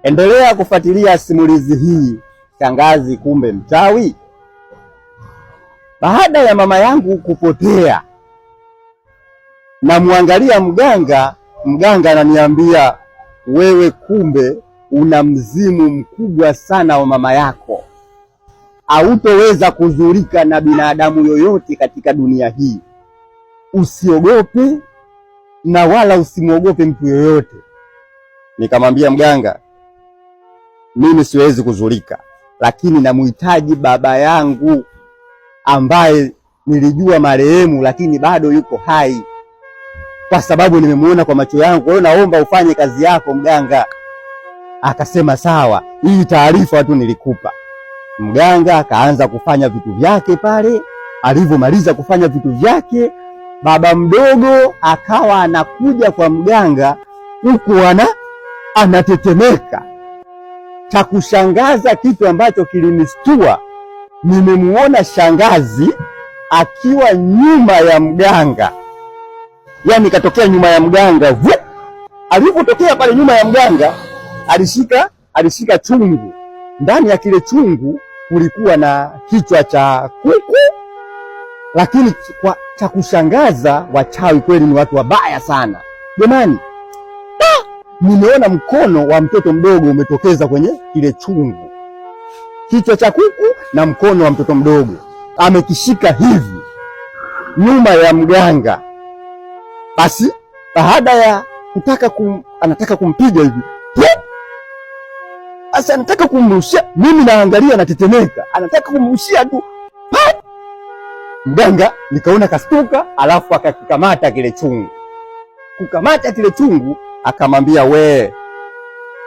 Endelea kufuatilia simulizi hii, Shangazi Kumbe Mchawi. Baada ya mama yangu kupotea, namwangalia mganga, mganga ananiambia wewe kumbe una mzimu mkubwa sana wa mama yako, hautoweza kuzurika na binadamu yoyote katika dunia hii. Usiogope na wala usimwogope mtu yoyote. Nikamwambia mganga, mimi siwezi kuzurika, lakini namuhitaji baba yangu ambaye nilijua marehemu, lakini bado yuko hai, kwa sababu nimemuona kwa macho yangu. Kwa hiyo naomba ufanye kazi yako mganga. Akasema sawa, hii taarifa tu nilikupa. Mganga akaanza kufanya vitu vyake pale. Alivyomaliza kufanya vitu vyake, baba mdogo akawa anakuja kwa mganga huku anatetemeka. Cha kushangaza, kitu ambacho kilinistua, nimemuona shangazi akiwa nyuma ya mganga, yaani katokea nyuma ya mganga vu. Alipotokea pale nyuma ya mganga, alishika chungu. Ndani ya kile chungu kulikuwa na kichwa cha kuku, lakini cha kushangaza, wachawi kweli ni watu wabaya sana jamani. Nimeona mkono wa mtoto mdogo umetokeza kwenye kile chungu, kichwa cha kuku na mkono wa mtoto mdogo amekishika hivi nyuma ya mganga. Basi baada ya kutaka anataka kumpiga hivi, basi anataka kumrushia, mimi naangalia, natetemeka, anataka kumrushia tu mganga, nikaona kastuka, alafu akakikamata kile chungu. Kukamata kile chungu, akamwambia we,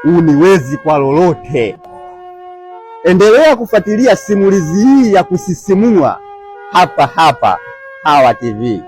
uniwezi kwa lolote. Endelea kufuatilia simulizi hii ya kusisimua hapa hapa Hawa TV.